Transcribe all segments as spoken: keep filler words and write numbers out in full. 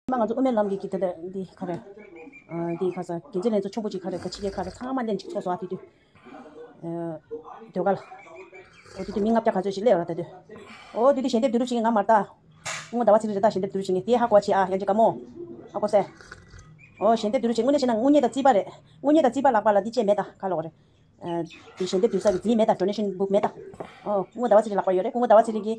མ་ང་ཚོ་དབུ་མའི་ལམ་གྱི་གི་དེ་འདྲ་འདི་ག་རེ། ཨ་འདི་ག་ས་འགན་འཛིན་ལྷན་ཚོགས་ཆེན་པོ་ཅིག་ག་རེ་ག་ཕྱི་རྒྱལ་ཁག་ལ་ཚང་མ་ལྷན་ཅིག་ཚོགས་སོང་། ཨ་དེ་དུས་ཨ་ཟློས་གར་ལ་ཨོ་དེ་དུས་མི་ལྔ་བརྒྱ་ག་ཚོད་ཞིག་སླེབས་ཡོད་ར། ད་དུས་ཨོ་དེ་དུས་ཞལ་འདེབས་བསྡུ་རུབ་བྱེད་མཁན་ང་མ་རེད་ད། སྔོན་ཟླ་བ་ཚེ་རིང་རེད་ད། ཞལ་འདེབས་བསྡུ་རུབ་བྱེད་མཁན་དེ་ཧ་གོ་བྱེད་ཨ། ཡང་ཅིག་དགའ་མོ། ཧ་གོ་སེ། ཨོ་ཞལ་འདེབས་བསྡུ་རུབ་བྱེད་དངོས་གནས་བྱས་ན་དངུལ་གཉེར་དང་རྩིས་པ་རེད། དངུལ་གཉེར་དང་རྩིས་པ་ལག་པ་ལ་འདི་བཅས་མེད་ད། ག་ལོག་རེད། ཨ་དེ་ཞལ་འདེབས་བསྡུ་ས་གི་རྫིས་མེད་ད། ཌོ་ནེ་ཤན་བུག་མེད་ད། ཨོ་སྔོན་ཟླ་བ་ཚེ་རིང་ལག་པ་ཡོད་རེད། སྔོན་ཟླ་བ་ཚེ་རིང་གི་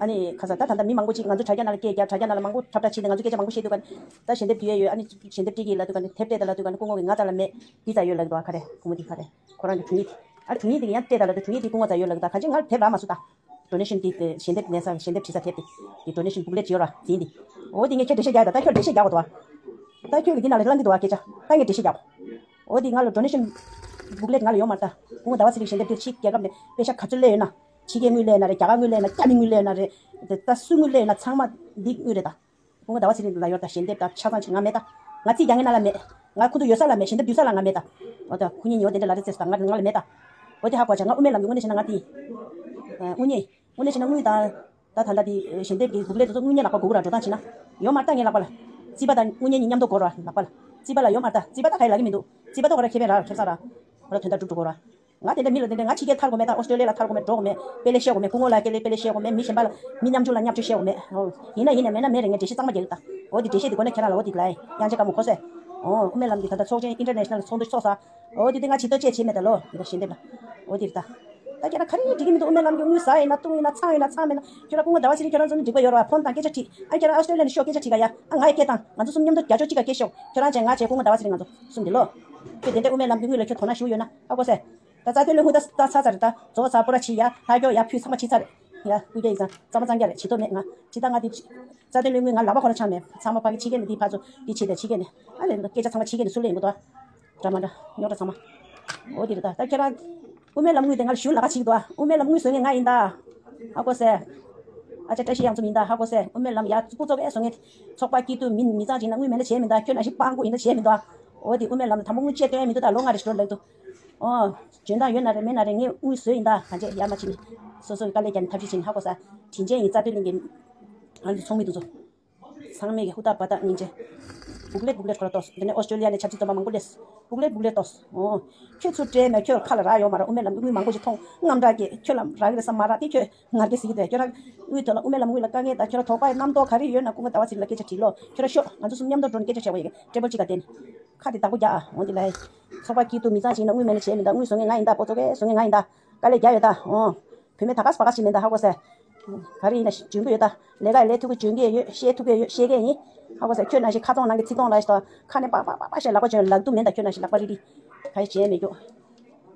ཨ་ནི་ཁ་ས་ད་ད་ལྟ་མི་མང་པོ་ཅིག་ང་ཚོ་དྲ་རྒྱ་ནང་ལ་སྐད་རྒྱག་དྲ་རྒྱ་ནང་ལ་མང་པོ་འཁྲབ་འཁྲབ་བྱས་ནས་ང་ཚོ་སྐད་ཆ་མང་པོ་བཤད་དུས་ག་ནས་ད་ཞལ་འདེབས་བསྡུ་ཡས་ཡོད། ཨ་ནི་ཞལ་འདེབས་སྤྲད་ཀྱི་ལབ་དུས་ག་ནས་དེབ་སྤྲད་དང་ལབ་དུས་ག་ནས་སྐུ་ངོ་གིས་ང་རྩ་ལ་མེད། འདི་ཙམ་ཡོད་ལབ་འདུག་ག་རེ་སྐུ་ངོ་འདི་ག་རེ་ཁོ་རང་གི་དྲུང་ཡིག་དེ། ཨ་དྲུང་ཡིག་དེ་ཡང་སྤྲད་དང་ལབ་དུས་དྲུང་ཡིག་དེ་སྐུ་ངོ་རྩ་ཡོད་ལབ་འདུག་ད་གང་ཅི་ང་ལ་དེབ་རག་མ་སོང་ད། ཌོ་ནེ་ཤན་དེ་དེ་ཞལ་འདེབས་ལེན་ས་ཞལ་འདེབས་བྲིས་ས་དེབ་དེ། དེ་ཌོ་ནེ་ཤན་བུག་ལེཊ་ཅིག་ཡོད་ར་འཛིན་དེ། འོ་དེ་ངས་ཁྱེད་འགྲེལ་བཤད་རྒྱག་ཡོད་ད། ད་ཁྱོད་འགྲེལ་བཤད་རྒྱག་དགོས་འདུག་བ། ད་ཁྱོད་ཀྱིས་འདི་ནང་ལ་བླང་གི་འདུག་བ་སྐད་ཆ། ད་ངས་འགྲེལ་བཤད་རྒྱག་དགོས། འོ་དེ་ང་ལ་ཌོ་ནེ་ཤན་བུག་ལེཊ་ང་ལ་ཡོད་མ་རེད་ད། སྐུ་ངོ་ཟླ་བ་ཚེ་རིང་ཞལ་འདེབས་དེ་ཕྱི་རྒྱལ་ཁབ་ནས་པེ་ཤག་ག་ཚོད་སླེབས་ཡོད་ན། ཕྱི་རྒྱལ་དངུལ་སླེབས་ན་རེད། རྒྱ་གར་དངུལ་སླེབས་ན་རེད། རྒྱ་མི་དངུལ་སླེབས་ན་རེད། དེ་ད་སུ་དངུལ་སླེབས་ན་ཚང་མ་འདི་དངུལ་རེད་ད། སྐུ་ངོ་ཟླ་བ་ཚེ་རིང་ལ་ཡོད་ད། ཞལ་འདེབས་ད་ཆ་ཚང་ཅིག་ང་མེད་ད། ང་རྩིས་རྒྱག་མཁན་ནང་ལ་མེད། ང་ཁོ་ཚོ་ཡོད་ས་ལ་མེད། ཞལ་འདེབས་བསྡུ་ས་ལ་ང་མེད་ད། འོ་ད་ཁོ་གཉིས་ཉོ་དེ་འདྲ་ལ་རེད་ཟེར་ད་ང་ང་ལ་མེད་ད། འོ་དེ་ཧ་གོ་བྱ། ང་དབུ་མའི་ལམ་གྱི་དངོས་གནས་བྱས་ན་ང་དེ། དངོས་གནས་དངོས་གནས་བྱས་ན་དངུལ་ད། ད་ད་ལྟ་དེ་ཞལ་འདེབས་ཀྱི་བུག་ལེཊ་དེ་ཚོ་དངུལ་གཉེར་ལག་པ་དགོས་ཀྱི་ར། འགྲོ་སྟངས་བྱས་ན་ཡོད་མ་རེད་ད། ངའི་ལག་པ་ལ། རྩིས་པ་དང་དངུལ་གཉེར་གཉིས་མཉམ་དུ་དགོས་ར་ལག་པ་ལ། རྩིས་པ་ལ་ཡོད་མ་རེད་ད། རྩིས་པ་ད་ག་ཡེ་ལབ་ཀྱི་མི་འདུག་རྩིས་པ་ད་ཁོ་ར་ཁེ་ཕན་ར་ཁེ་བཟང་ར། ཁོ་ར་དོན་དག་སྒྲུབ་འགྲོ་དགོས་ར། ང་དེ་འདྲ་མི་ལ་དེ་འདྲ་ང་ཕྱི་རྒྱལ་ཐར་དགོས་མེད་ད། ཨོ་སི་ཀྲོ་ལི་ཡ་ལ་ཐར་དགོས་མེད། འགྲོ་དགོས་མེད། དཔེ་ལེགས་བཤད་དགོས་མེད། སྐུ་ངོ་ལ་དཔེ་ལེགས་དཔེ་ལེགས་བཤད་དགོས་མེད། མི་གཞན་པ་ལ་མི་མཉམ་ཆུང་ལ་མཉམ་ཆུང་བཤད་དགོས་མེད། ཨོ། ཡིན་ན་ཡིན་ན་མེད་ན་མེད་རེད། ངས་འགྲེལ་བཤད་གཙང་མ་རྒྱག་གི་ད། འོ་དེ་འགྲེལ་བཤད་དེ་དགོས་ན་ཁྱེད་རང་ལ་འོ་དེ་ལ་དབྱངས་ཅན་དཀར་མོ་གོ་སོང་། ཨོ་དབུ་མའི་ལམ་གྱི་ད་ལྟ་ཚོགས་ཆེན་ཨིན་ཊར་ནེ་ཤ་ནལ་ཚོགས་འདུ་ཚོགས་ས། འོ་དེ་དེ་ང་ཇུས་གཏོགས་བཅས་བྱས་མེད་ད་ལོ། འདི་ཞལ་འདེབས་ལ། འོ་དེ་རེད་ད། ད་ཁྱེད་རང་ག་རེ་འགྲིག་གི་མི་འདུག་དབུ་མའི་ལམ་གྱི་དངུལ་ཟ་ཡིན་ན་བཏུང་ཡིན་ན་ཚང་ཡིན་ན་ཚང་མེད་ན་ཁྱོད་རང་སྐུ་ངོ་ཟླ་བ་ཚེ་རིང་ཁྱོད་རང་ཚོ་ནི་འགྲིག་པ་ཡོད་རེད་བ། ཕོན་དང་སྐད་ཆ་དྲིས། ཨ་ཁྱེད་རང་ཨོ་སི་ཀྲོ་ལི་ཡ་ནས་ཤོག་སྐད་ཆ་དྲིས་ག་ཡ། ཨ་ང་ཡ་སྐད་བཏང་། ང་ཚོ་གསུམ་མཉམ་དུ་རྒྱ་ཕྱོགས་གཅིག་ག་སྐད་ཤོག་ཁྱོད་རང་བྱས་ང་བྱས་སྐུ་ངོ་ཟླ་བ་ཚེ་རིང་ང་ཚོ་གསུམ་འདི་ལོ། ཁྱོད་དེ་འདྲའི་དབུ་མའི་ལམ་གྱི་དངུལ་ལ་ཁྱོད་དོ་སྣང་ཞུ་ཡོད་ན་ཧ་གོ་སོང་། ད་རྩ་དོན་ལས་དངུལ་ད་ད་ཚར་ཚར་རེད་ད། རྫོགས་ཚར། སྤོ་ར་བྱས་ཡ་ལྷ་སྐྱོ་ཡ་ཕུད་ཚང་མ་བྱས་ཚར་རེད། ཡ་སྐུ་རྒྱལ་ཡིན་ཙང་གཙང་མ་གཙང་རྐྱང་རེད། བྱེད་ཐུབ་མེད་ང་། ཇི་ལྟར་ང་དེ་རྩ་དོན་ལས་དངུལ་ང་ལག་པ་ཁོ་ན་ཆག་མེད། ཚང་མ་ཕ་གི་ཕྱི་རྒྱལ་ནས་འདི་ཕར་ཚུར་འདི་བྱས་ཏེ་ཕྱི་རྒྱལ་ནས་ཨ་ལས་སྐད་ཆ་ཚང་མ་ཕྱི་རྒྱལ་ནས་སུ་ལས་ཡིན་གོ་ད། འདྲ་མ་འདྲ་རྙོག་དྲ་ཚང་མ། འོ་དེ་རེད་ད། ད་ཁྱེད་རང་དབུ་མའི་ལམ་དངུལ་དེ་ང་ལ་ཞུ་ལ་ཁ་བྱེད་ཀྱི་འདུག་ཨ། དབུ་མའི་ལམ་དངུལ་བཟོ་མཁན་ང་ཡིན་ད། ཧ་གོ་སོང་། ཨ་ཅག་བཀྲ་ཤིས་གཡང་འཛོམས་ཡིན་ད། ཧ་གོ་སོང་། དབུ་མའི་ལམ་ཡ་སྤུ་ཚོགས་ཀས་བཟོ་མཁན། ཚོགས་པ་སྐྱིད་སྡུག་མི་མི་ཚང་ཅིག་ན་དངུལ་མེད་ན་བྱས་མི་འདུག་ཁྱོད་ནང་བཞིན་སྤྲང་པོ་ཡིན་ད་བྱས་མི་འདུག་འོ་དེ་དབུ་མའི་ལམ་ལ་དང་པོ་དངུལ་ཆད་བཏོན་ཡ་མི་འདུག་ད་ལོ་ལྔ་རེ་ཞིག་འགྲོ་ལབ་འདུག་ཨོ། འཇོན་ཐང་ཡོད་ན་རེད་མེད་ན་རེད། ངས་དངུལ་བཟོས་ཡིན་ད། གང་བྱས་ཡ་མ་བྱེད་ནི། སོ་སོ་གི་དཀའ་ལས་བརྒྱབ་ནས་ཐབས་ཤེས་བྱས་ནས། ཧ་གོ་སོང་། དྲིན་ཅན་ཡིན། རྩ་དོན་གླིང་གི་ང་ཚོ་ཚོགས་མི་དེ་ཚོ། ཚང་མས་ཀྱི་ཧུར་ཐག་འབད་ཐག་སྙིང་རྗེ། བུག་ལེཊ་བུག་ལེཊ་ཁོ་ར་ཏོས། འདི་ནས་ཨོ་སི་ཀྲོ་ལི་ཡ་ནས་ཆབ་སྲིད་བཙོན་པ་མང་པོ་སླེབས། བུག་ལེཊ་བུག་ལེཊ་ཏོས། ཨོ། ཁྱོད་ཚུར་སྤྲད་མེད། ཁྱོད་ཁ་ལ་རག་ཡོད་མ་རེད། དབུ་མའི་ལམ་དངུལ་མང་པོ་ཞིག་མཐོང་། དངངས་སྐྲག་སྐྱེས། ཁྱོད་ལ་རག་གི་རེད་བསམ་མ་རག་དེ་ཁྱོད་ངར་སྐད་ཟིག་གི་འདུག་ཁྱོད་རང་དངུལ་ཐོག་ལ་དབུ་མའི་ལམ་དངུལ་ལ་དཀའ་ངལ་དང་ཁྱོད་རང་དོགས་པ་རྣམ་རྟོག་ག་རེ་ཡོད་ན་སྐུ་ངོ་ཟླ་བ་ཚེ་རིང་ལ་སྐད་ཆ་དྲིས་ལོ། ཁྱོད་རང་ཤོག་ང་ཚོ་གསུམ་མཉམ་དུ་འགྲོ་ནས་སྐད་ཆ་བཤད་པ་ཡོད་གི། ཊེ་བལ་གཅིག་ག་བསྡད་ནས། ཁ་དེ་བདག་པོ་རྒྱག་ཨ། འོ་འདི་ལ། ཚོགས་པ་སྐྱིད་སྡུག་མི་ཚང་ཅིག་ན་དངུལ་མེད་ན་བྱས་མི་འདུག་དངུལ་བཟོ་མཁན་ང་ཡིན་ད། སྤོ་ཚོགས་ཀས་བཟོ་མཁན་ང་ཡིན་ད། དཀའ་ལས་རྒྱག་ཡོད་ད། ཨོ། བུད་མེད་ད་ག་སེ་བ་ག་ཞིག་མིན་ད། ཧ་གོ་སོང་། ག་རེ་ཡིན་ན་འཇོན་པོ་ཡོད་ད། ལས་ཀ་ལས་ཐུབ་ཀྱི་འཇོན་གྱི་ཡོད། བཤད་ཐུབ་ཀྱི་ཡོད། བཤད་མཁན་ཡིན། ཧ་གོ་སོང་། ཁྱོད་ནང་བཞིན་ཁ་ཚོང་ནང་གི་ཚིག་ཚོང་ལ་ཞིག་ད་ཁ་ནས་པག་པག་པག་པག་བཤད། ལག་པ་ཅན་ལག་ཏུ་མེད་ད། ཁྱོད་ནང་བཞིན་ལག་པ་རིལ་རིལ། ག་ཡི་བྱས་མེད་རྒྱུ།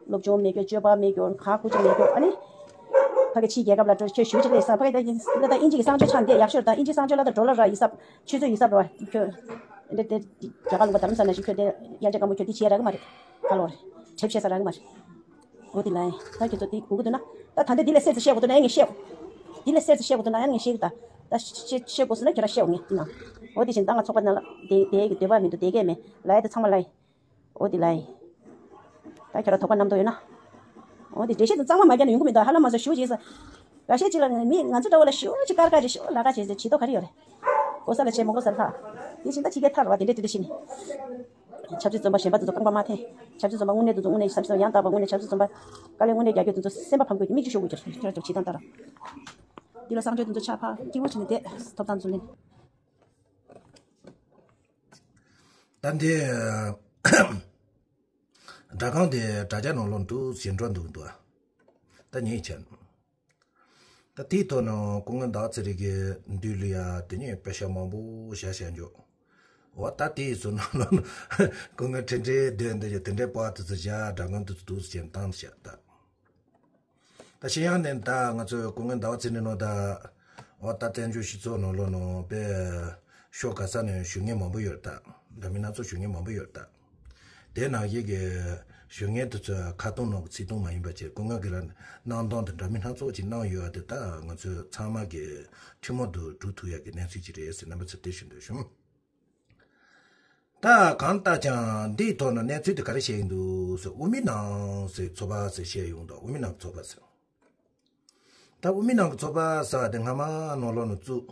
སློབ་སྦྱོང་མེད་རྒྱུ། སྤྱོད་པ་མེད་རྒྱུ། ག་ཁུ་ཅི་མེད་རྒྱུ། ཨ་ནི། ཕ་གི་ཕྱིའི་རྒྱལ་ཁབ་ལ་འགྲོ་ཁྱོད་ཞུ་ཅིག་ལས་ས། ཕ་གི་ད་ད་ད་དབྱིན་ཇི་གི་གསང་སྤྱོད་ཆགས་འདི་ཡག་ཤོས་ད། དབྱིན་ཇི་གསང་སྤྱོད་ལ་ད་ཌོ་ལར་ར་ཡི་སབ། ཆུ་ཚོད་ཡི་སབ་ར་ཁྱོད། འདི་འདི་རྒྱ་གར་ལུང་པ་རྡ་རམ་ས་ལ་ཞིག་ཁྱོད་འདི་ཡང་ཅིག་དཀའ་མོ་ཁྱོད་འདི་བྱས་ར་གི་མ་རེད། ག་ལོ་རེད། ཁྲེབ་བཤད་ས་ར་གི་མ་རེད། འོ་དེ་ལ་ཡིན། ད་ཁྱོད་ཚོ་དེ་གོ་གི་འདུག་ན། ད་ད་འདི་འདི་ལས་གསལ་ཙམ་བཤད་དགོས་འདུག་ན་ཡང་ངས་བཤད། འདི་ལས་གསལ་ཙམ་བཤད་དགོས་འདུག་ན་ཡང་ངས་བཤད་གི་ད། ད་བཤད་བཤད་དགོས་སོང་ན་ཁྱོད་རང་བཤད་འོ་ངས་འདི་ན། འོ་དེ་བཞིན་ད་ང་ཚོགས་པ་ནང་ལ་བསྡད་བསྡད་ཀྱི་འདོད་པ་མི་འདུག་བསྡད་མཁན་མེད། ལ་ཡ་དེ་ཚང་མ་ལ་ཡིན། འོ་དེ་ལ་ཡིན། ད་ཁྱོད་རང་དོགས་པ་རྣམ་རྟོག་ཡོད་ན། འོ་དེ་འགྲེལ་བཤད་དེ་གཙང་མ་མ་རྒྱག་ན་ཡོང་གི་མི་འདུག་ཧ་ལམ་མ་སོང་ཞུ་བྱས་ས། འགའ་ཤས་ཅིག་ལ་མི་ང་ཚོ་འདྲ་བོ་ལ་ཞུ་ཅིག་དཀར་དཀར་ཅིག་ཞུ་ལ་དཀར་བྱས་ཟེར་བྱེད་དོ་ག་རེ་ཡོད་རེད། གོ་ས་ལ་བྱས་མ་གོ་སར་ལྷག་དེ་བཞིན་ད་ཕྱི་རྒྱལ་ཐར་བ་དེ་འདྲས་དེ་འདྲས་བྱས་ནས། ཆབ་སྲིད་བཙོན་པ་གཞན་པ་དེ་ཚོ་རྐང་པ་མ་འཐེན། ཆབ་སྲིད་བཙོན་པ་དངོས་གནས་དེ་ཚོ་དངོས་གནས་ཆབ་སྲིད་ཡང་དག་པ་དངོས་གནས་ཆབ་སྲིད་བཙོན་པ། དཀའ་ལས་དངོས་གནས་རྒྱག་རྒྱུ་དེ་ཚོ་སེམས་པ་ཕམ་དགོས་ཀྱི་མིག་ཆུ་ཤོར་དགོས་ཀྱི་རེད། ཁྱོད་རང་ཚོ་བྱེད་སྟངས་ལྟར། འདི་ལ་གསང་སྤྱོད་དེ་ཚོ་ཆགས་ཕ་སྐྱིད་པོ་བྱས་ནས་བསྡད་ཐོབ་ཐང་ཚོ་ལེན། ད་འདི་སྒྲ་ཁང་དེ་དྲ་རྒྱ་ནང་ལོགས་འདུག་ཟེར་འགྲོ་འདུག་འདུག་ད་ཉིན་ཆད། ད་དེའི་ཐོག་ནས་སྐུ་ངོ་ཟླ་བ་ཚེ་རིང་གི་མདུན་ལ་ཡ་དེ་ནས་དཔེ་ཤག་མང་པོ་བཞག་བཞག་འཇོག་འོ་ད་དེའི་བཟོ་ནང་ལོགས་ནས་སྐུ་ངོ་དེ་འདྲའི་སྡོད་འདི་ཡ་དེ་འདྲའི་པར་དེ་ཚོ་བཞག་སྒྲ་ཁང་དེ་ཚོ་འདུག་ཟེར་བཏང་བཞག་ད། ད་ཤེས་ཡང་ནས་ད་ང་ཚོའི་སྐུ་ངོ་ཟླ་བ་ཚེ་རིང་ནང་ད་འོ་ད་བཙན་བྱོལ་སྤྱི་ཚོགས་ནང་ལོགས་ནས་དཔེ་ཕྱོགས་ག་ས་ནས་ཞུ་མཁན་མང་པོ་ཡོད་ད། འདྲ་མིན་སྣ་ཚོགས་ཞུ་མཁན་མང་པོ་ཡོད་ད། དེ་ནང་བཞིན་གྱི་ཞུ་མཁན་དེ་ཚོའི་ཁ་ཏོན་ནང་གི་ཚིག་ཏོན་མ་ཡིན་པ་བྱས་སྐུ་ངོ་གིས་རང་གནང་སྟངས་དེ་འདྲ་མིན་སྣ་ཚོགས་ཅིག་གནང་ཡོད་པ་དེ་ད་ང་ཚོས་ཚང་མ་གིས་ཐུན་མོང་དུ་སྒྲུབ་ཐུབ་ཡག་གི་གནས་ཚུལ་ཅིག་རེད་ཟེར་རྣམ་པ་ཚོར་དེ་ཞུ་འདོད་བྱུང་། ད་གང་ལྟར་ཀྱང་འདིའི་ཐོག་ནས་གནས་ཚུལ་དེ་ག་རེ་བཤད་ཀྱི་འདུག་ཟེར། དབུ་མའི་ནང་ཟེར་ཚོགས་པ་ཟེར་བཤད་ཡོང་དུས་དབུ་མའི་ནང་ཚོགས་པ་ཟེར། ད་དབུ་མའི་ནང་གི་ཚོགས་པ་ཟེར་བ་དེ་སྔ་མ་ནང་ལོགས་ནས་བཙུགས།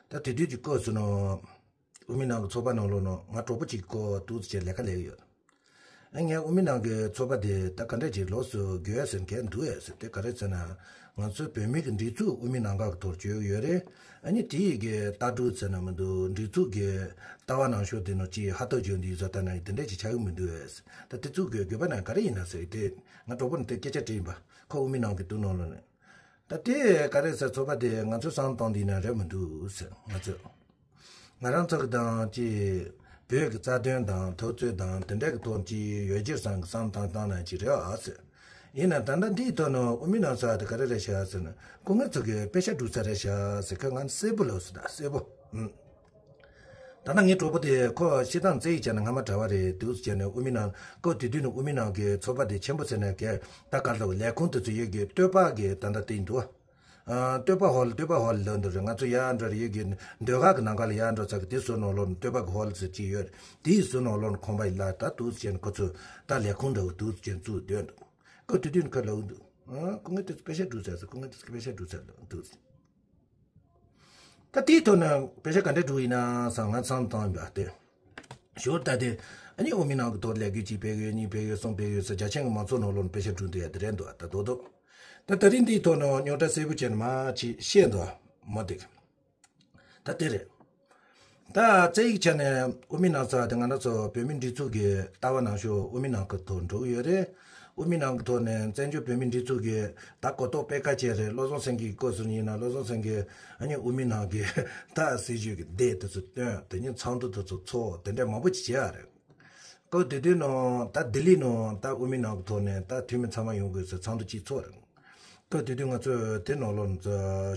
ད་དེ་དུས་ཀྱི་སྐབས་སུ་ནང་ དབུ་མའི་ནང་གི་ཚོགས་པ་ནང་ལོགས་ནང་ང་གྲོགས་པོ་གཅིག་གིས་ཁོ་འདུག་སེ་བྱས་ལས་ཀ་ལས་ཀྱི་ཡོད། ཨ་ངས་དབུ་མའི་ནང་གི་ཚོགས་པ་དེ་ད་ག་འདྲ་ཅིག་ལོགས་སུ་དགོས་ཟེར་མཁན་འདུག་ཨེ་ཟེར། དེ་ག་རེ་ཟེར་ན། ང་ཚོའི་བོད་མི་གི་སྒྲིག་འཛུགས་དབུ་མའི་ནང་འགག་གི་ཐོག་བྱོས་ཡོད་རེད། ཨ་ནི་དེ་ཡི་གི་ལྟ་གྲུབ་ཟེར་ན་མི་འདུག་སྒྲིག་འཛུགས་ཀྱི་ལྟ་བ་ནང་ཤོག་དེ་ནང་ཅིག་ཧ་ཐག་བྱོས་འདི་བཟོ་ལྟ་ན་དེ་འདྲ་ཅིག་ཆགས་ཀྱི་མི་འདུག་ཨེ་ཟེར། ད་དེ་ཚོ་གི་དགོས་པ་ན་ག་རེ་ཡིན་ན་ཟེར། དེ་ང་གྲོགས་པོ་ནས་དེ་སྐད་ཆ་དྲིས་ཡིན་པ། ཁོ་དབུ་མའི་ནང་གི་འདུག་ནང་ལོགས་ནས། ད་དེ་ག་རེ་ཟེར། ཚོགས་པ་དེ་ང་ཚོས་བསམ་བཏང་འདི་ན་རེད་མི་འདུག་ཟེར། ང་ཚོས། ང་རང་ཚོ་གི་དང་ཅི། བོད་ཀྱི་རྩ་དོན་དང་འཐབ་རྩོད་དང་དེ་འདྲ་གི་ཐོག་ཅི་ཡོད་རྒྱུར་བསམ་གི་བསམ་བཏང་བཏང་ན་ཅི་རེད་ཨ་ཟེར། ཡིན་ན་ད་ལྟ་འདིའི་ཐོག་ནས་དབུ་མའི་ནང་ཟེར་བ་དེ་ག་རེ་རེད་ཤག་ཟེར་ན། ཁོ་ང་ཚོ་གི་དཔེ་ཆ་སྒྲུག་ས་རེད་ཤག་ཟེར། ཁོ་ང་གསལ་པོ་ལབ་སོང་ད་གསལ་པོ། ཨུམ། ད་ལྟ་ངའི་གྲོགས་པོ་དེ་ཁོ་སྤྱིར་བཏང་བཙན་ཡིག་བྱས་ན་སྔ་མ་གྲྭ་པ་རེད་འདུག་ཟེར་ནས། དབུ་མའི་ནང་སྐབས་དེ་དུས་ནས་དབུ་མའི་ནང་གི་ཚོགས་པ་དེ་ཆེན་པོ་ཟེར་ནས་གས་ད་ག་ལ་ལས་ཁུངས་དེ་ཚོ་ཡོད་གི་སྟོད་པ་གི་ད་ལྟ་དེ་ཡིན་འདུག་ཨ། སྟོད་པ་ཧོལ། སྟོད་པ་ཧོལ་ལབ་འདུག་རེད། ང་ཚོ་ཡར་འགྲོ་རེ་ཡོད་གི་ཟློས་གར་གི་ནང་ག་ལ་ཡར་འགྲོ་ས་གི་དེ་ཟུར་ནང་ལོགས་ནས་སྟོད་པ་གི་ཧོལ་ཟེར་གཅིག་ཡོད་རེད། དེའི་ཟུར་ནང་ལོགས་ནས་ཁང་པ་ཡི་ལ་ད་འདུག་ཟེར་ནས་ཁོ་ཚོ་ད་ལས་ཁུངས་འདྲ་བོ་འདུག་ཟེར་བཙུགས་སྡོད་འདུག་སྐབས་དེ་དུས་ནས་ཁོ་ལབ་འདུག་ཨ། ཁོ་ང་དེ་ཚོ་དཔེ་ཆ་སྒྲུག་ཚར་ཟེར། ཁོ་ང་དེ་ཚོ་དཔེ་ཆ་སྒྲུག་ཚར་འདུག་ད་དེའི་ཐོག་ནས་དཔེ་ཆ་ག་འདྲ་སྒྲུག་ཡིན་ན་བསམ་ང་བསམ་བཏང་ཡིན་པ་དེ། ཞོར་ད་དེ་ཨ་ནི་དབུ་མའི་ནང་གི་ཐོག་ལས་འགུལ་གཅིག་སྤེལ་ཡོད། གཉིས་སྤེལ་ཡོད། གསུམ་སྤེལ་ཡོད་ཟེར། རྒྱ་ཆེན་གྱི་མང་ཚོགས་ནང་ལོགས་ནས་དཔེ་ཆ་སྒྲུག་འདོད་ཡ་དེ་རེད་འདུག་ད་རྡོག་རྡོག་ད་དེ་རིང་འདིའི་ཐོག་ནས་རྙོག་དྲ་གསལ་པོ་བྱས་ནས་མར་ཅིག་བཤད་འདུག་མ་འདུག་ད་དེ་རེད། ད་རྩ་ཡིག་ཆ་ནས་དབུ་མའི་ནང་ཟེར་བ་དེ་ང་རང་ཚོ་བོད་མིའི་སྒྲིག་འཛུགས་ཀྱི་ལྟ་བ་ནང་ཤོག་དབུ་མའི་ནང་གི་ཐོག་འགྲོ་གི་ཡོད་རེད། དབུ་མའི་ནང་གི་ཐོག་ནས་བཙན་བྱོལ་བོད་མིའི་སྒྲིག་འཛུགས་ཀྱི་ད་གོ་རྟོགས་སྤེལ་ཁ་བྱས་རེད། བློ་བཟང་སེང་གེའི་སྐབས་སུ་ཡིན་ན་བློ་བཟང་སེང་གེས་ཨ་ནི་དབུ་མའི་ནང་གི་ད་སྲིད་བྱུས་ཀྱི་སྡེ་དེ་ཚོ་བཏོན། དེ་ནས་ཚོགས་འདུ་དེ་ཚོ་ཚོགས། དེ་འདྲ་མང་པོ་ཅིག་བྱས་ཡ་རེད། སྐབས་དེ་དུས་ནང་ད་ལྡི་ལི་ནང་ད་དབུ་མའི་ནང་གི་ཐོག་ནས་ད་འཐུས་མི་ཚང་མ་ཡོང་དགོས་ཟེར་ཚོགས་འདུ་གཅིག་ཚོགས་རེད། སྐབས་དེ་དུས་ང་ཚོས་དེ་ནང་ལོགས་ནས་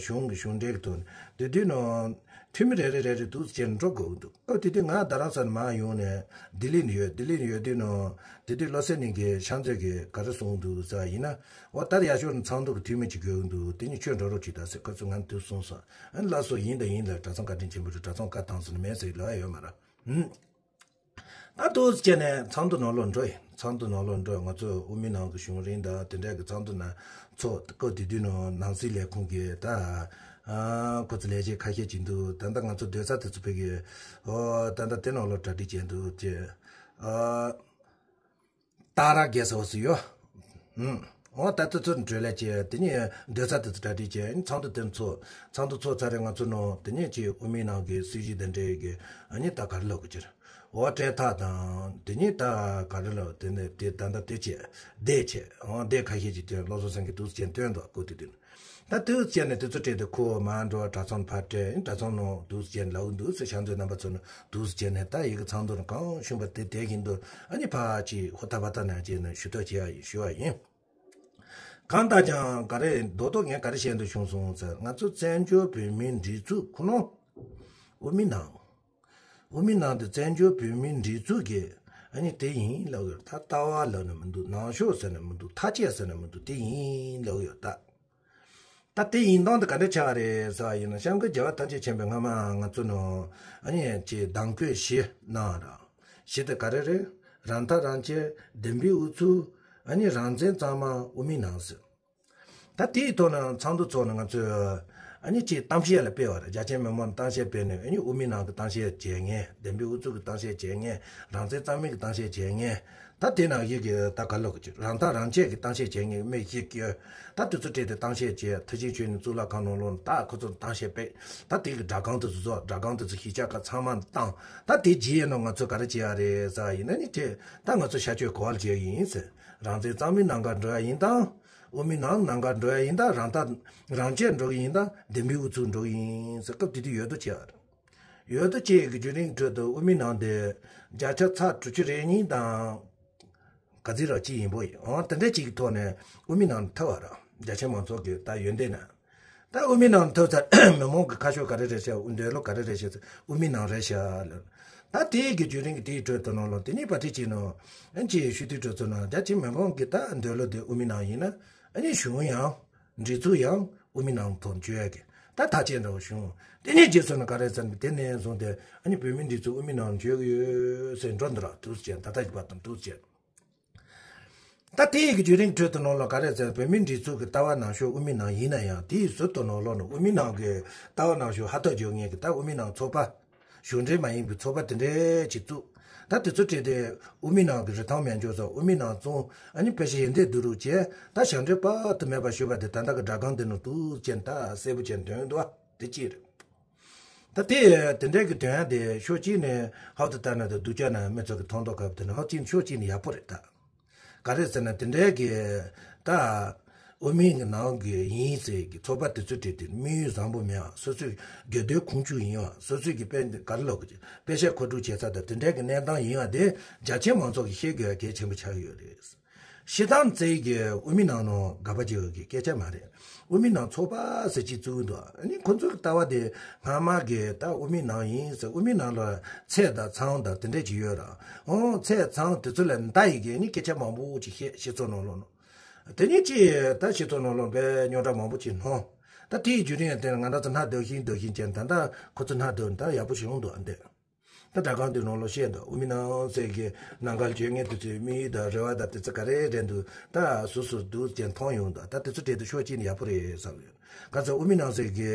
གཞུང་གི་གཞུང་འབྲེལ་གྱི་ཐོག་ནས་དེ་དུས་ནང་འཐུས་མི་རེ་རེ་རེ་རེ་འདུག་སེ་བྱས་ནས་འགྲོ་དགོས་ཀྱི་འདུག་སྐབས་དེ་དུས་ང་རྡ་རམ་ས་ལ་མར་ཡོང་ནས་ལྡི་ལི་ནས་ཡོད། ལྡི་ལི་ནས་ཡོད་དུས་ནང་དེ་དུས་བློ་གསལ་གླིང་གི་ཤང་ཚོད་ཀྱིས་ག་རེ་གསུངས་འདུག་ཟེར་བ་ཡིན་ན། འོ་ད་ཡར་ཞོར་ནས་ཚོགས་འདུ་གི་འཐུས་མི་གཅིག་དགོས་ཀྱི་འདུག་དེ་ནས་ཁྱོད་འགྲོ་རོགས་བྱེད་དང་ཟེར་ཁོ་ཚོས་ང་དུས་གསུངས་སོང་། ཨ་ནི་ལགས་སོ་ཡིན་དང་ཡིན་ལ་གྲྭ་ཚང་བཀའ་དྲིན་ཆེན་པོ་རེད། གྲྭ་ཚང་བཀའ་བཏང་སོང་ན་མེད་ཟེར་ལབ་ཡ་ཡོད་མ་རེད། ཨུམ། ད་འདུག་སེ་བྱས་ནས་ཚོགས་འདུ་ནང་ལོགས་འགྲོ་ཡིན། ཚོགས་འདུ་ནང་ལོགས་འགྲོ། ང་ཚོ་དབུ་མའི་ནང་གི་གཞུང་རིང་དང་དེ་འདྲ་གི་ཚོགས་འདུ་ནང་ཚོགས། སྐབས་དེ་དུས་ནང་ནང་སྲིད་ལས་ཁུངས་ཀྱི་ད་ཨ་ཁོ་ཚོ་ལས་བྱེད་ཁ་ཤས་ཅིག་འདུག་ད་ལྟ་ང་ཚོ་སྡོད་ས་དེ་ཚོ་ཕ་གི་ཨོ་ད་ལྟ་དེ་ནང་ལོགས་གྲ་སྒྲིག་བྱས་འདུག་ཅེས། ཨ། སྟག་ར་རྒྱལ་ས་འོ་སུ་ཡོད། ཨུམ། འོ་ད་ལྟ་ཚོ་གྲོས་ལས་བྱས། དེ་ནས་སྡོད་ས་དེ་ཚོ་གྲ་སྒྲིག་བྱས། ཨ་ནི་ཚོགས་འདུ་དེ་ཚོགས། ཚོགས་འདུ་ཚོགས་ཚར་རེ་ང་ཚོ་ནང་དེ་ནས་ཅིག་དབུ་མའི་ནང་གི་སྲིད་བྱུས་དེ་འདྲའི་གི་ཨ་ནི་ད་ག་རེ་ལབ་དགོས་ཀྱི་རེད། འོ་སྤྲད་ཐག་དང་དེ་ནས་ད་ག་རེ་ལབ་དེ་ནས་དེ་ད་ལྟ་དེ་བྱས། སྡེ་བྱས། འོ་སྡེ་ཁ་ཤས་ཅིག་དེ་བློ་བཟང་སེང་གེ་འདུག་སེ་བྱས་བཏོན་འདུག་སྐབས་དེ་དུས་ནས། ད་དུས་བྱས་ནས་དེ་ཚོ་སྤྲད་དེ་ཁོ་མར་འགྲོ། གྲྭ་ཚང་ཕར་སྤྲད། གྲྭ་ཚང་ནང་དུས་བྱས་ལབ་འདུག་ཟེར། ཤང་ཚོའི་རྣམ་པ་ཚོ་ནི་དུས་བྱས་ནས་ད་ཡི་གེ་ཚང་འདུག་ན་གང་བྱུང་བ་དེ་དེ་བཞིན་དུ་ཨ་ནི་ཕར་ཅིག་ཧོ་ཐ་བ་ཐ་ན་བྱས་ནས་ཞུ་གཏུག་བྱེད་ཡ་ཡིན་ཞུ་བ་ཡིན། གང་ལྟར་ཀྱང་ག་རེ་རྡོག་རྡོག་ངས་ག་རེ་བཤད་འདོད་བྱུང་སོང་ཟེར། ང་ཚོ་བཙན་བྱོལ་བོད་མིའི་སྒྲིག་འཛུགས་ཁོ་ན་དབུ་མའི་ནང་། དབུ་མའི་ནང་དུ་བཙན་བྱོལ་བོད་མིའི་སྒྲིག་འཛུགས་ཀྱི་ཨ་ནི་དེ་ཡིན་ལབ་ཡོད། ད་ལྟ་བ་ལབ་ན་མི་འདུག་ནང་ཤོག་ཟེར་ན་མི་འདུག་ཐ་ཆད་ཟེར་ན་མི་འདུག་དེ་ཡིན་ལབ་ཡོད་ད། ད་དེ་ཡིན་སྟངས་དེ་ག་འདྲ་ཆགས་རེད་ཟེར་བ་ཡིན་ན། སྐྱབས་མགོན་རྒྱལ་བ་ཐམས་ཅད་མཁྱེན་པས་སྔ་མ་ང་ཚོ་ནང་ཨ་ནི་ཅིག་གདམས་བསྐོས་བཞི་གནང་ར། བཞི་དེ་ག་རེ་རེད། རང་ཐག་རང་བཅད། བདེན་པའི་ཨུ་ཚུགས། ཨ་ནི་རང་བཙན་གཙང་མ། དབུ་མའི་ནང་ཟེར། ད་དེའི་ཐོག་ནས་ཚོགས་འདུ་ཚོགས་ནས་ང་ཚོས་ཨ་ནི་ཅིག་གཏམ་བཤད་ལ་སྤེལ་བ་རེད། རྒྱ་ཆེ་མི་མང་གཏམ་བཤད་སྤེལ་ནས་ཨ་ནི་དབུ་མའི་ནང་གི་གཏམ་བཤད་བྱེད་མཁན། བདེན་པའི་ཨུ་ཚུགས་ཀྱི་གཏམ་བཤད་བྱེད་མཁན། རང་བཙན་གཙང་མའི་གི་གཏམ་བཤད་བྱེད་མཁན། ད་དེ་ནང་བཞིན་གྱི་ད་ག་ལབ་དགོས་ཀྱི། རང་ཐག་རང་བཅད་ཀྱི་གཏམ་བཤད་བྱེད་མཁན་མི་བཞི་བཀོད། ད་དེ་ཚོ་སྤྲད་དེ་གཏམ་བཤད་བྱས། མཐར་ཕྱིན་ཆོས་ནི་གཙུག་ལག་ཁང་ནང་ལོགས་ནས་ད་ཁོ་ཚོ་གཏམ་བཤད་སྤེལ། ད་དེ་གི་སྒྲ་སྒམ་དེ་ཚོ་བཟོ། སྒྲ་སྒམ་དེ་ཚོ་གཞིས་ཆགས་ཁག་ཚང་མར་བཏང་། ད་དེ་རྗེས་ནང་ང་ཚོ་ག་རེ་བྱེད་ཡ་རེད་ཟེར་བ་ཡིན་ན་ནི་དེ་ད་ང་ཚོ་ཤར་ཕྱོགས་ག་པར་བྱེད་ཡ་ཡིན་ཟེར། རང་བཙན་གཙང་མའི་ནང་ག་འགྲོ་ཡ་ཡིན་དང་། དབུ་མའི་ནང་ནང་ག་འགྲོ་ཡ་ཡིན་དང་། རང་ཐག་རང་བཅད་འགྲོ་གི་ཡིན་དང་། བདེན་པའི་ཨུ་ཚུགས་འགྲོ་གི་ཡིན་ཟེར། སྐབས་དེ་དུས་ཡོད་དོ་ཅེས། ཡོད་དོ་ཅེས་ཀྱི་བརྒྱུད་རིམ་ཁྲོད་དུ་དབུ་མའི་ནང་དེ་བརྒྱ་ཆ་ཚད་དྲུག་ཅུ་རེ་གཉིས་དང་ག་ཚོད་ར་གཅིག་ཡིན་པོ་ཡིན། འོ་དེ་འདྲ་གཅིག་གི་ཐོག་ནས་དབུ་མའི་ནང་ཐོབ་པ་ར། རྒྱ་ཆེ་མང་ཚོགས་ཀྱི་ད་ཡོན་ཏན་ན། ད་དབུ་མའི་ནང་ཐོབ་ཚར། མི་མང་གི་ཁ་ཕྱོགས་ག་རེ་རེད་ཤག་འདོད་བློ་ག་རེ་རེད་ཤག་དབུ་མའི་ནང་རེད་ཤག་ལ། ད་དེའི་གི་བརྒྱུད་རིམ་གྱི་དེའི་ཁྲོད་དུ་ནང་ལོགས་དེ་ནས་བར་ཁྲིད་ཅིག་ནང་ཨ་ཅེ་ཞུ་དུས་ཁྲོད་ཚོ་ནང་རྒྱ་ཆེ་མི་མང་གི་ད་འདོད་བློ་དེ་དབུ་མའི་ནང་ཡིན་ན། ཨ་ནི་གཞུང་ཡང་། སྒྲིག་འཛུགས་ཡང་དབུ་མའི་ནང་ཐོག་འཇོག་ཡ་གི་ད་ཐག་བཅད་འདྲ་བོ་བྱུང་། དེ་ནས་རྗེས་སུ་ནི་ག་རེ་ཟེར་ན། དེ་ནས་བཟུང་སྟེ་ཨ་ནི་བོད་མིའི་སྒྲིག་འཛུགས་དབུ་མའི་ནང་འཇོག་གི་ཡོད་ཟེར་འགྲོ་འདི་ར་འདུག་སེ་བྱས། ད་ལྟ་བར་དུ་འདུག་སེ་བྱས། ད་དེའི་གི་བརྒྱུད་རིམ་ཁྲོད་དུ་ནང་ལོགས་ག་རེ་ཟེར། བོད་མིའི་སྒྲིག་འཛུགས་ཀྱི་ལྟ་བ་ནང་ཤོག་དབུ་མའི་ནང་ཡིན་ན་ཡང་། དེའི་ཟུར་དུ་ནང་ལོགས་ནས་དབུ་མའི་ནང་གི་ལྟ་བ་ནང་ཤོག་ཧ་ཐག་འཇོག་མཁན་གྱི་ད་དབུ་མའི་ནང་ཚོགས་པ། གཞུང་འབྲེལ་མ་ཡིན་པའི་ཚོགས་པ་དེ་འདྲའི་ཅིག་བཙུགས། ད་དེ་ཚོ་ཁྲིད་དེ་དབུ་མའི་ནང་གི་རི་ཐང་མན་ཇུ་སོགས་དབུ་མའི་ནང་བཙོང་། ཨ་ནི་ཕལ་ཆེར་ཡིན་དེ་བསྡུ་རུག་བྱས། ད་ཞབས་འདྲེན་དཔག་ཏུ་མེད་པ་ཞུས་པ་དེ་ད་ལྟ་གི་སྒྲ་སྒམ་དེ་ནང་འདུག་ཅན་ད་གསལ་པོ་ཅན་དོན་འདུག་ཨ། དེ་ཅི་རེད། ད་དེ་དེ་འདྲའི་གི་དོན་དེ་ཕྱོགས་གཅིག་ནས་ཧོབ་ཏེ་ལྟ་ན་ད་སྡུག་ཅག་ན་མི་ཚོ་གི་མཐོང་མདོག་ཁ་བ་དེ་ནི་ཕྱོགས་གཅིག་ཕྱོགས་གཅིག་ནས་ཡག་པོ་རེད་ད། ག་རེ་ཟེར་ན་དེ་འདྲའི་གི་ད་དབུ་མའི་གི་ནང་གི་ཡིན་ཟེར་གི་ཚོགས་པ་དེ་ཚོ་དེ་དེ་དམིགས་ཡུལ་བཟང་པོ་མེད་པ། སོ་སོའི་དགེ་འདུན་ཁོང་ཆུད་ཡིན་པ། སོ་སོའི་གི་དཔེ་ག་རེ་ལབ་དགོས་ཀྱི་དཔེ་ཆ་མཁོ་སྒྲུབ་བྱེད་ས་དང་དེ་འདྲའི་གི་གནས་སྟངས་ཡིན་པ་དེ་རྒྱ་ཆེ་མང་ཚོགས་ཀྱིས་ཤེས་དགོས་པ་གལ་ཆེན་པོ་ཆགས་ཡོད་རེད། སྤྱིར་བཏང་བཙན་གྱིས་དབུ་མའི་ནང་ནང་དགག་པ་བྱེད་ཡོད་ཀྱི་སྐད་ཆ་མ་རེད། དབུ་མའི་ནང་ཚོགས་པ་ཟེར་གྱི་བཙུགས་འདུག་ཨ་ནི་ཁོ་ཚོའི་ལྟ་བ་དེ་སྔ་མ་གི་ད་དབུ་མའི་ནང་ཡིན་ཟེར། དབུ་མའི་ནང་ལ་ཚད་དང་ཚང་དང་དེ་འདྲས་ཀྱི་ཡོད་ར། འོ་ཚད་ཚང་དེ་ཚོ་ལས་འདའ་ཡི་གི་ཨ་ནི་སྐད་ཆ་མང་པོ་ཅིག་བཤད། སྤྱི་ཚོགས་ནང་ལོགས་ནང་དེ་ཉིད་ཀྱིས་ད་སྤྱི་ཚོགས་ནང་ལོགས་པའི་རྙོག་དྲ་མང་པོ་ཅིག་སྣོན། ད་དེའི་བརྒྱུད་རིམ་ཡང་དེ་ང་རང་ཚོ་སྣ་བདག་བཞིན་བདག་བཞིན་ཅན་ད་ལྟ་ཁོ་ཚོ་སྣ་བདག་ད་ཡག་པོ་ཞིག་ཡོང་འདུག་ཨ་འདི། ད་སྒྲ་སྒམ་དེ་ནང་ལོགས་བཤད་འདུག་དབུ་མའི་ནང་ཟེར་གི་ནང་ཁུལ་བརྗོད་མཁན་དེ་ཚོའི་དམིགས་ཡུལ་དང་རེ་བ་དང་དེ་ཚོ་ག་རེ་རེད་འདུག་ད་སོ་སོ་འདུག་ཅན་མཐོང་ཡོང་འདུག་ད་དེ་ཚོ་གྲས་དེ་ཕྱོགས་གཅིག་ནས་ཡག་པོ་རེད་བསམ་ཡོད། ག་ཚོད་དབུ་མའི་ནང་ཟེར་གི་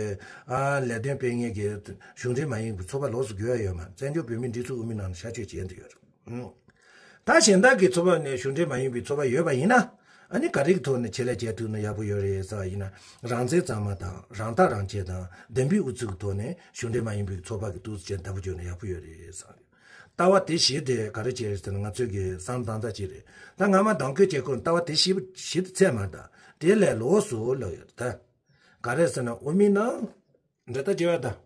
ཨ་ལས་དོན་སྤེལ་མཁན་གི་གཞུང་འབྲེལ་མ་ཡིན་པའི་ཚོགས་པ་ལོགས་སུ་དགོས་ཡ་ཡོད་མ། བཙན་བྱོལ་བོད་མིའི་སྒྲིག་འཛུགས་དབུ་མའི་ནང་ནས་ཤར་བསྐྱོད་བྱས་འདི་ཡོད་རེད། ད་གཞན་དག་གི་ཚོགས་པ་ནས་གཞུང་འབྲེལ་མ་ཡིན་པའི་ཚོགས་པ་ཡོད་པ་ཡིན་ན། ཨ་ནི་ག་རེ་གི་ཐོག་ནས་ཆེད་ལས་བྱེད་ཐུབ་ན་ཡག་པོ་ཡོད་རེད་ཟེར་བ་ཡིན་ན། རང་བཙན་གཙང་མ་དང་རང་ཐག་རང་བཅད་དང་བདེན་པའི་ཨུ་ཚུགས་ཀྱི་ཐོག་ནས་གཞུང་འབྲེལ་མ་ཡིན་པའི་ཚོགས་པ་གི་འདུག་སེ་བྱས་བདག་པོ་བརྒྱབ་ན་ཡག་པོ་ཡོད་རེད་ཟེར། ལྟ་བ་དེ་བཞི་དེ་ག་རེ་བྱས་རེད་ཟེར་ན་ང་ཚོས་ཀྱི་བསམ་བློ་བཏང་ས་ཅིག་རེད། ད་སྔ་མ་གདམ་ག་བྱེད་སྐོར་ལྟ་བ་དེ་བཞི་བཞི་དེ་ཚད་མ་དང་དེ་ལས་ལོགས་སུ་ལབ་ཡོད་ད། ག་རེ་ཟེར་ན་དབུ་མའི་ནང་། འདི་ལྟར་བྱས་པ་དང་།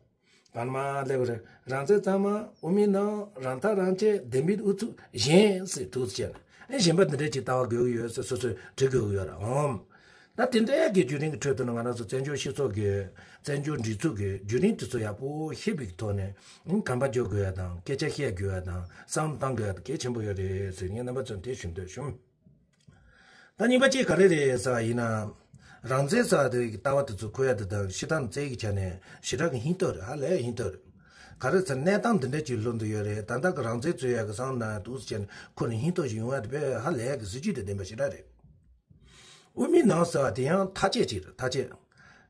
བར་མ་ལེགས་པ་རེད། རང་བཙན་གཙང་མ་དབུ་མའི་ནང་རང་ཐག་རང་བཅད་བདེན་པའི་ཨུ་ཚུགས་གཞན་ཟེར་འདུག་སེ་བྱས་ན། ཨེ་གཞན་པ་འདི་འདྲས་ཅིག་ལྟ་བ་དགོས་ཀྱི་ཡོད་ཟེར་སོ་སོས་འབྲི་དགོས་ཀྱི་ཡོད་ར་འོང་། ད་དེ་འདྲའི་གི་བརྒྱུད་རིམ་གྱི་ཁྲོད་དུ་ནི་ང་རང་ཚོ་བཙན་བྱོལ་སྤྱི་ཚོགས་ཀྱི་བཙན་བྱོལ་སྒྲིག་འཛུགས་ཀྱི་བརྒྱུད་རིམ་དེ་ཚོ་ཡག་པོ་ཤེས་པའི་ཐོག་ནས་གོམ་པ་རྒྱག་དགོས་ཡ་དང་སྐད་ཆ་བཤད་དགོས་ཡ་དང་བསམ་བློ་གཏང་དགོས་ཡ་དེ་གལ་ཆེན་པོ་ཡོད་རེད་ཟེར་ངས་རྣམ་པ་ཚོར་དེ་ཞུ་འདོད་བྱུང་། ད་གཉིས་པ་གཅིག་ག་རེ་རེད་ཟེར་བ་ཡིན་ན། རང་བཙན་ཟེར་བ་དེ་ལྟ་བ་དེ་ཚོ་ཁོ་ཡ་དེ་དང་སྤྱིར་བཏང་བཙན་གྱི་ཆ་ནས་ཞེ་དྲག་གི་སྙིང་སྟོབས་རེད། ཧ་ལས་སྙིང་སྟོབས་རེད། ག་རེ་ཟེར་གནས་སྟངས་འདི་འདྲ་ཅིག་ལྷུན་དུ་ཡོད་རེད། ད་ལྟ་གི་རང་བཙན་རྩོད་ཡ་གི་བསམ་ན་འདུག་ཟེར་ནས་ཁོ་ནི་སྙིང་སྟོབས་ཤིག་ཡོང་བ་དེ་དཔེ་ཧ་ལས་གི་གཟི་བརྗིད་དང་ལྡན་པ་ཞེ་དྲག་རེད། དབུ་མའི་ནང་ཟེར་བ་དེ་ཡང་ཐག་བཅད་ཅིག་རེད། ཐག་བཅད།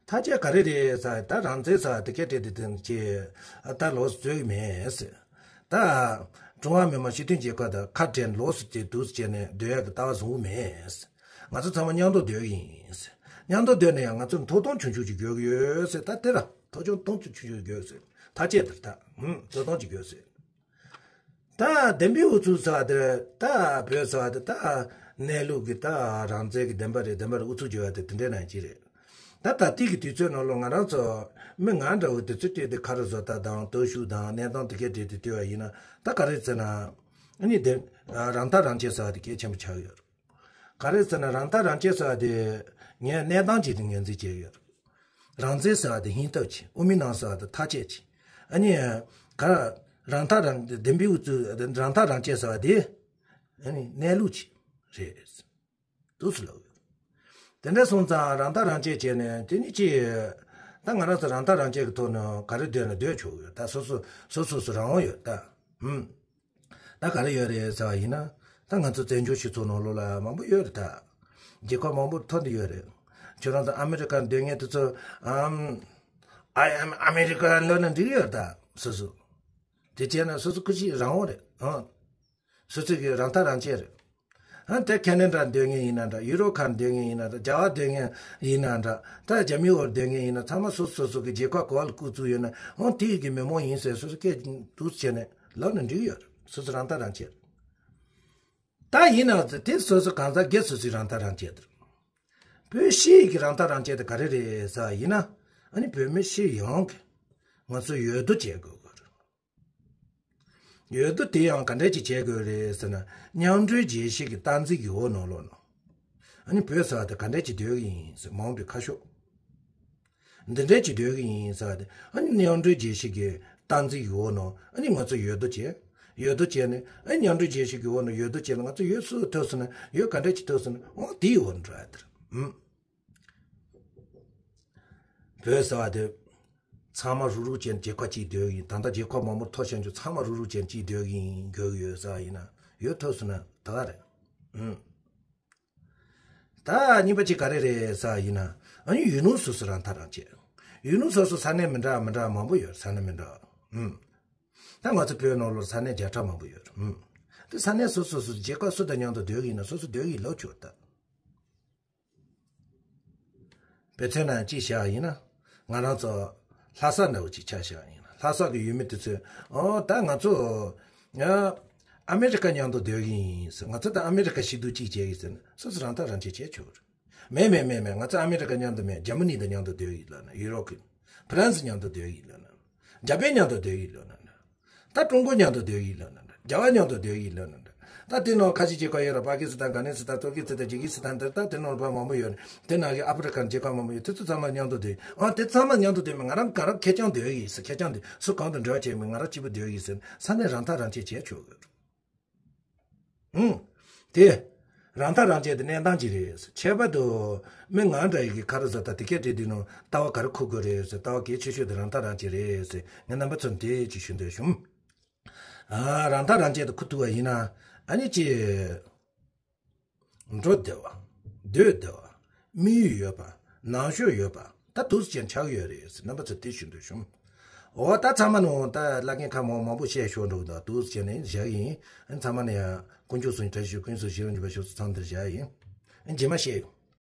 ཐག་བཅད་ག་རེ་རེད་ཟེར་ད་རང་བཙན་ཟེར་བ་དེ་སྐད་བྲལ་དེ་དེ་ཅིག་ད་ལོགས་སུ་རྩོད་གི་མེད་ཟེར། ད་ཀྲུང་ཧྭ་མི་དམངས་སྤྱི་མཐུན་རྒྱལ་ཁབ་དང་ཁ་བྲལ་ལོགས་སུ་དེ་འདུག་སེ་བྱས་ནས་སྡོད་ཡག་གི་ལྟ་བ་བཟང་པོ་མེད། ང་ཚོ་ཚང་མ་མཉམ་དུ་སྡོད་ཀྱི་ཡིན། མཉམ་དུ་སྡོད་ན་ཡང་ང་ཚོར་ཐོབ་ཐང་ཆུང་ཆུང་ཅིག་དགོས་ཀྱི་ཡོད་ཟེར། ད་དེ་ལ་ཐོབ་ཐང་ཆུང་ཆུང་ཅིག་དགོས་ཟེར། ཐག་བཅད་དེར་ད་ཐོབ་ཐང་ཅིག་དགོས་ཟེར། ད་བདེན་པའི་ཨུ་ཚུགས་ཟེར་བ་དེ་ད་བོད་ཟེར་བ་དེ་ད་གནས་ལུགས་ཀྱི་ད་རང་བཙན་གྱི་བདེན་པ་རེད། བདེན་པར་ཨུ་ཚུགས་བྱེད་པ་དེ་དེ་འདྲའི་ནང་ཅིག་རེད། ད་ད་ལྟའི་གི་དུས་ཚོད་ནང་ལོགས་ང་རང་ཚོ་མི་ང་འདྲ་བོ་དེ་ཚོ་སྤྲད་དེ་ཁ་རུ་བཟོ་ལྟ་དང་སྟོབས་ཤུགས་དང་གནས་སྟངས་དེ་གས་སྤྲད་དེ་བལྟས་པ་ཡིན་ན་ད་ག་རེ་ཟེར་ན། ཨ་ནི་དེ་རང་ཐག་རང་བཅད་ཟེར་བ་དེ་གལ་ཆེན་པོ་ཆགས་ཡོད། ག་རེ་ཟེར་ན་རང་ཐག་རང་བཅད་ཟེར་བ་དེ་ངས་གནས་སྟངས་ཅིག་ཏུ་ངོས་འཛིན་བྱས་ཡོད། རང་བཙན་ཟེར་བ་དེ་སྙིང་སྟོབས་ཆེ། དབུ་མའི་ནང་ཟེར་བ་དེ་ཐག་བཅད་ཆེ། ཨ་ནི་ག་རང་ཐག་རང་བདེན་པའི་ཨུ་ཚུགས་རང་ཐག་རང་བཅད་ཟེར་བ་དེ་ཨ་ནི་གནས་ལུགས་ཆེ་རེད། འདུག་སེ་ལབ་ཡོད། དེ་འདྲ་སོང་ཙང་རང་ཐག་རང་བཅད་བྱས་ནས་དེ་ནི་ཅི། ད་ང་རང་ཚོ་རང་ཐག་རང་བཅད་ཀྱི་ཐོག་ནས་ག་རེ་སྡོད་ན་སྡོད་ཆོག་གི་ཡོད། ད་སོ་སོ་སོ་སོ་སོ་རང་དབང་ཡོད་ད། ཧུམ། ད་ག་རེ་ཡོད་རེད་ཟེར་བ་ཡིན་ན། ད་ང་ཚོ་བཙན་བྱོལ་སྤྱི་ཚོགས་ནང་ལོགས་ལ་མང་པོ་ཡོད་རེད་ད། རྒྱལ་ཁབ་མང་པོ་ཐོར་འདི་ཡོད་རེད། ཁྱོད་རང་ཚོ་ཨ་མི་རི་ཀར་སྡོད་མཁན་དེ་ཚོ་ཨམ། I am American ལབ་ན་འགྲིག་ཡོད་ད། སོ་སོ། དེ་བྱས་ན་སོ་སོ་སྐུ་མཁྱེན་རང་དབང་རེད་ཨང་། སོ་སོ་གི་རང་ཐག་རང་བཅད་རེད། ཨ་ད་ཁེ་ན་ཌ་སྡོད་མཁན་ཡིན་ན་འདྲ། ཡུ་རོབ་ཁག་སྡོད་མཁན་ཡིན་ན་འདྲ། རྒྱ་གར་སྡོད་མཁན་ཡིན་ན་འདྲ། ད་རྒྱ་མི་འོག་སྡོད་མཁན་ཡིན་ན་ཚང་མ་སོ་སོ་སོ་སོ་གི་རྒྱལ་ཁབ་ག་པར་ལ་སྐུ་བཙུགས་ཡོད་ན་ཨང་དེ་ཡི་གི་མི་མང་ཡིན་ཟེར་སོ་སོ་སྐད་འདུག་བྱས་ནས་ལབ་ན་འགྲིག་ཡོད་རེད། སོ་སོ་རང་ཐག་རང་བཅད་རེད། ད་ཡིན་ན་དེ་སོ་སོ་གང་ཟག་སྒེར་སོ་སོའི་རང་ཐག་རང་བཅད་དེ་རེད། བོད་སྤྱི་ཡི་གི་རང་ཐག་རང་བཅད་དེ་ག་རེ་རེད་ཟེར་བ་ཡིན་ན། ཨ་ནི་བོད་མི་སྤྱི་ཡོངས་ཀྱི་ང་ཚོ་འོས་བསྡུ་བྱེད་དགོས་དགོས་རེད། འོས་བསྡུ་དེ་ཡང་ག་འདྲས་ཅིག་བྱེད་དགོས་རེད་ཟེར་ན། མཉམ་འབྲེལ་རྒྱལ་སྤྱི་གི་སྟངས་འཛིན་གྱི་འོག་ནང་ལོགས་ནང་། ཨ་ནི་བོད་ཟེར་བ་དེ་ག་འདྲས་ཅིག་སྡོད་ཀྱི་ཡིན་ཟེར་མང་པོས་ཁ་ཤོག་འདི་འདྲས་ཅིག་སྡོད་ཀྱི་ཡིན་ཟེར་བ་དེ་ཨ་ནི་མཉམ་འབྲེལ་རྒྱལ་སྤྱི་གི་སྟངས་འཛིན་གྱི་འོག་ནང་ཨ་ནི་ང་ཚོ་འོས་བསྡུ་བྱས། འོས་བསྡུ་བྱས་ནས་ཨ་ནི་མཉམ་འབྲེལ་རྒྱལ་སྤྱི་གི་འོག་ནང་འོས་བསྡུ་བྱས་ནས་ང་ཚོ་འོས་སུ་ཐོབ་སོང་ན་འོས་ག་འདྲས་ཅིག་ཐོབ་སོང་ན་འོ་དེའི་འོག་འགྲོ་ཡ་དེ་རེད། ཨུམ། བོད་ཟེར་བ་དེ། ཚང་མ་རུག་རུག་ཅན་རྒྱལ་ཁབ་གཅིག་སྡོད་ཀྱི་ཡིན། ད་ལྟ་རྒྱལ་ཁབ་མང་པོ་ཐོར་བཞག་རྒྱུ་ཚང་མ་རུག་རུག་ཅན་གཅིག་སྡོད་ཀྱི་ཡིན་དགོས་ཀྱི་ཡོད་ཟེར་བ་ཡིན་ན་ཡོད་ཐུབ་སོང་ན་ད་ག་རེད། ཨུམ། ད་གཉིས་པ་གཅིག་ག་རེ་རེད་ཟེར་བ་ཡིན་ན་ཨ་ནི་ཡུལ་ལུང་སོ་སོ་རང་ཐག་རང་བཅད། ཡུལ་ལུང་སོ་སོ་ས་གནས་མི་འདྲ་མི་འདྲ་མང་པོ་ཡོད། ས་གནས་མི་འདྲ། ཨུམ། ད་ང་ཚོ་བོད་ནང་ལོགས་ས་གནས་བརྒྱ་ཕྲག་མང་པོ་ཡོད་རེད། ཨུམ། དེ་ས་གནས་སོ་སོ་སོ་རྒྱལ་ཁབ་སུ་དང་མཉམ་དུ་སྡོད་ཀྱི་ཡིན་ན་སོ་སོ་སྡོད་ཀྱི་ལོ་ཆོག་ད། དཔེ་མཚོན་ན་ཅིག་བཞག་ཡིན་ན། ང་རང་ཚོ་ལྷ་ས་འདྲ་བོ་ཅིག་ཆ་བཞག་ཡིན་ན་ལྷ་ས་གི་ཡུལ་མི་དེ་ཚོས་ཨོ་ད་ང་ཚོ་ཨ་ཨ་མེ་རི་ཀ་མཉམ་དུ་སྡོད་ཀྱི་ཡིན་ཟེར། ང་ཚོ་ད་ཨ་མེ་རི་ཀ་ཞིག་ཏུ་གཅིག་བྱས་ཡིན་ཟེར་ན་སོ་སོ་རང་ཐག་རང་གཅོད་བྱས་ཆོག་རེད། མེད་མེད་མེད་མེད། ང་ཚོ་ཨ་མེ་རི་ཀ་མཉམ་དུ་མེད། འཇར་མ་ནི་དང་མཉམ་དུ་སྡོད་ཀྱི་ལབ་ན། ཡུ་རོབ་ཀྱི་ཧྥ་རན་སི་མཉམ་དུ་སྡོད་ཀྱི་ལབ་ན། འཇར་པན་མཉམ་དུ་སྡོད་ཀྱི་ལབ་ན། ད་ཀྲུང་གོ་མཉམ་དུ་སྡོད་ཀྱི་ལབ་ན་འདྲ། རྒྱ་གར་མཉམ་དུ་སྡོད་ཀྱི་ལབ་ན་འདྲ། ད་དེ་ནང་ཁ་ཤས་རྒྱལ་ཁབ་ཡོད་རེད། པ་ཀི་སི་ཐན། གྷ་ནི་སི་ཐན། ཏུར་ཀི་སི་ཐན། ཇི་གི་སི་ཐན། དེ་ད་དེ་ནང་ལ་བ་མང་པོ་ཡོད་རེད། དེ་ནང་གི་ཨ་ཕི་རི་ཀར་རྒྱལ་ཁབ་མང་པོ་ཡོད། དེ་ཚོ་ཚང་མ་མཉམ་དུ་སྡོད། ཨ་དེ་ཚང་མ་མཉམ་དུ་སྡོད་མི་ང་རང་ག་རང་ཁེར་རྐྱང་སྡོད་ཡིན་ཟེར། ཁེར་རྐྱང་སྡོད། སུ་གང་དང་འབྲེལ་བ་བྱས་མི་ང་རང་གཅིག་པུ་སྡོད་ཡིན་ཟེར། ས་གནས་རང་ཐག་རང་གཅོད་བྱས་ཆོག་གི་རེད། ཨང་། དེ། རང་ཐག་རང་གཅོད་དེ་གནས་སྟངས་ཅིག་རེད། ཁྱད་པར་དུ། མི་ང་འདྲ་ཡི་གི་ཁ་རུ་ཟ་ད་དེ་སྐད་བྲིས་དུས་ནང་ལྟ་བ་ག་རེ་འཁུར་དགོས་རེད་ཟེར། ལྟ་བ་གལ་ཆེ་ཤོས་དེ་རང་ཐག་རང་གཅོད་རེད་ཟེར། ངས་རྣམ་པ་ཚོར་འདི་ཅིག་ཞུ་འདོད་བྱུང་། ཨ། རང་ཐག་རང་གཅོད་དེ་འཁུར་ཐུབ་པ་ཡིན་ན། ཨ་ནི་ཅི། འགྲོ་བདེ་བ། སྡོད་བདེ་བ། དམིགས་ཡུལ་ཡོད་པ། ནང་ཤོས་ཡོད་པ། ད་འདུག་སེ་བྱས་ཆགས་ཡོད་རེད་ཟེར། རྣམ་པ་ཚོར་དེ་ཞུ་འདོད་བྱུང་། འོ་ད་ཚང་མ་ནང་ད་བླ་རྒན་ཁ་མང་མང་པོ་བཤད་ཤོར་འགྲོ་གི་འདུག་འདུག་སེ་བྱས་ནས་བཞག་ཡིན། ཨ་ཚང་མ་ནས་ཡང་དཀོན་མཆོག་གསུམ་བཀྲ་ཤིས་ཤོག་ཀུན་སུ་ཞི་བར་འགྱུར་བ་ཤོག་ཚང་འདིར་བཞག་ཡིན། ཨ་རྗེས་མ་བཤད་ཡོང་།